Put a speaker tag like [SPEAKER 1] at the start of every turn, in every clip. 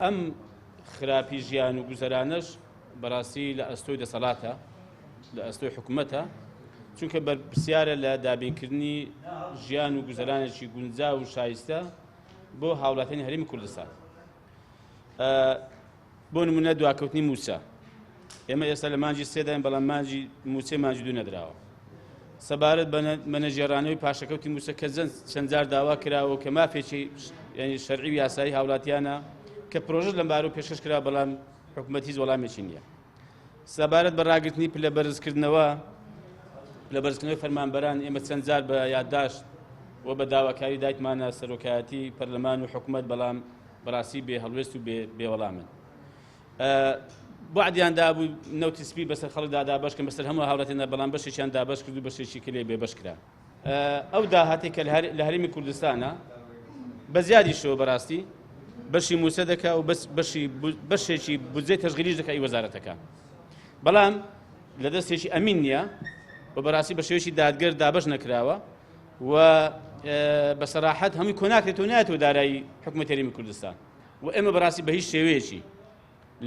[SPEAKER 1] ئەم خراپی ژیان و گوزەرانەش بەڕاستی لە ئەستۆی دەسەڵاتە، لە ئەستۆی حکومەتە، چونکە بەرپرسیارە لە دابینکردنی ژیان و گوزەرانێکی گونجاو و شایستە بۆ هاوڵاتیانی هەرێمی کوردستان. بۆ نمونە دواکەوتنی مووچە، ئێمە ئێستا لە مانگی سێداین بەڵام مانگی مووچەی مانگی دوو نەدراوە. سەبارەت بە نەگێڕانەوەی پاشەکەوتی مووچە کە چەند جار داوا کراوە کە مافێکی یعنی شەرعی و یاسایی هاوڵاتیانە کە پرۆژە لەمبارەوە پێشکەش کرا بەڵام حکومەت هیچ وەڵامێکی نییە. سەبارەت بە ڕاگرتنی پلە بەرزکردنەوە پلە بەرزکردنەوەی فەرمانبەران ئێمە چەند جار بە یادداشت و بە داواکاری دایتمانە سەرۆکایەتی پەرلەمان و حکومەت بەڵام بەڕاستی بێ هەڵوێست و بێوەڵامن. وەعدیان دابوو نەوتی سپی بەسەر خەڵکدا دابەش کەن بەسەر هەموو هاوڵاتیاندا بەڵام بەشێکیان دابەش کرد و بەشێکی کە لێ بێبەش کرا. ئەو داهاتێک کە لە هەرێمی کوردستانە بە زیادیشەوە بەڕاستی بەشی مووچە دەکا و بەس بەشی بەشێکی بودجەی تەشغیلیش دەکا ئی وەزارەتەکە بەڵام لە دەستێکی ئەمین نییە و بەڕاستی بە شێوەیەکی دادگەر دابەش نەکراوە و بە سەراحەت هەمووی کۆناکرێت و نایەتەوە دارایی حکومەتی هەرێمی کوردستان و ئێمە بەڕاستی بە هیچ شێوەیەکی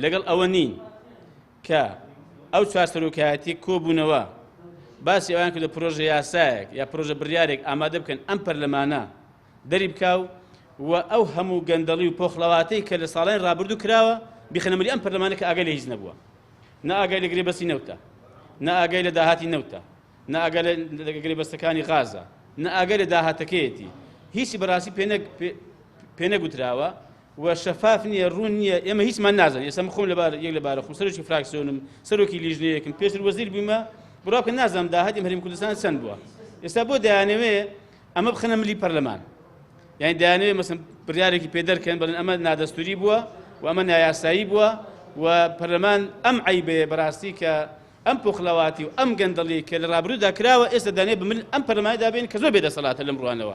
[SPEAKER 1] لەگەڵ ئەوە نین کە ئەو چوار سەرۆکایەتی کۆبوونەوە باسی ئەویان کردو پرۆژە یاسایەک یا پرۆژە بڕیارێک ئامادە بکەن ئەم پەرلەمانە دەری بکاو و ئەو هەموو گەندەڵی و پۆخڵەواتەی کە لە ساڵانی ڕابردوو کراوە بیخەنە ملی ئەم پەرلەمانە کە ئاگای لە هیچ نەبووە، نە ئاگای لە گرێبەستی نەوتە، نە ئاگای لە داهاتی نەوتە، نە ئاگای لە گرێبەستەکانی غازە، نە ئاگای لە داهاتەکەیەتی، هیچی بەڕاستی پێ نەگوتراوە و شەفاف نییە، ڕوون نییە، ئێمە هیچمان نازانین. ئێستا من خۆم لەبار یەک لەبارە خۆم سەرۆکی فراکسیۆنم، سەرۆکی لیژنەیەکم، پێشتر وەزیر بوومە، بڕوا بکەن نازانم داهاتی هەرێمی کوردستان چەند بووە. ئێستا بۆ دەیانەوێ ئەمە بخەنە ملی پەرلەمان؟ یعنی دەیانەوێ مەسەن بڕیارێکی پێ دەرکەن بڵێن ئەمە نادەستوری بووە و ئەمە نایاسایی بووە و پەرلەمان ئەم عەیبەیە بەڕاستی کە ئەم پۆخلەواتی و ئەم گەندەڵی کە لە ڕابردوودا کراوە ئێستا دانێ بمل ئەم پەرلەماندا بێن کە زۆر بێدەسەڵاتە لەم ڕوانەوە.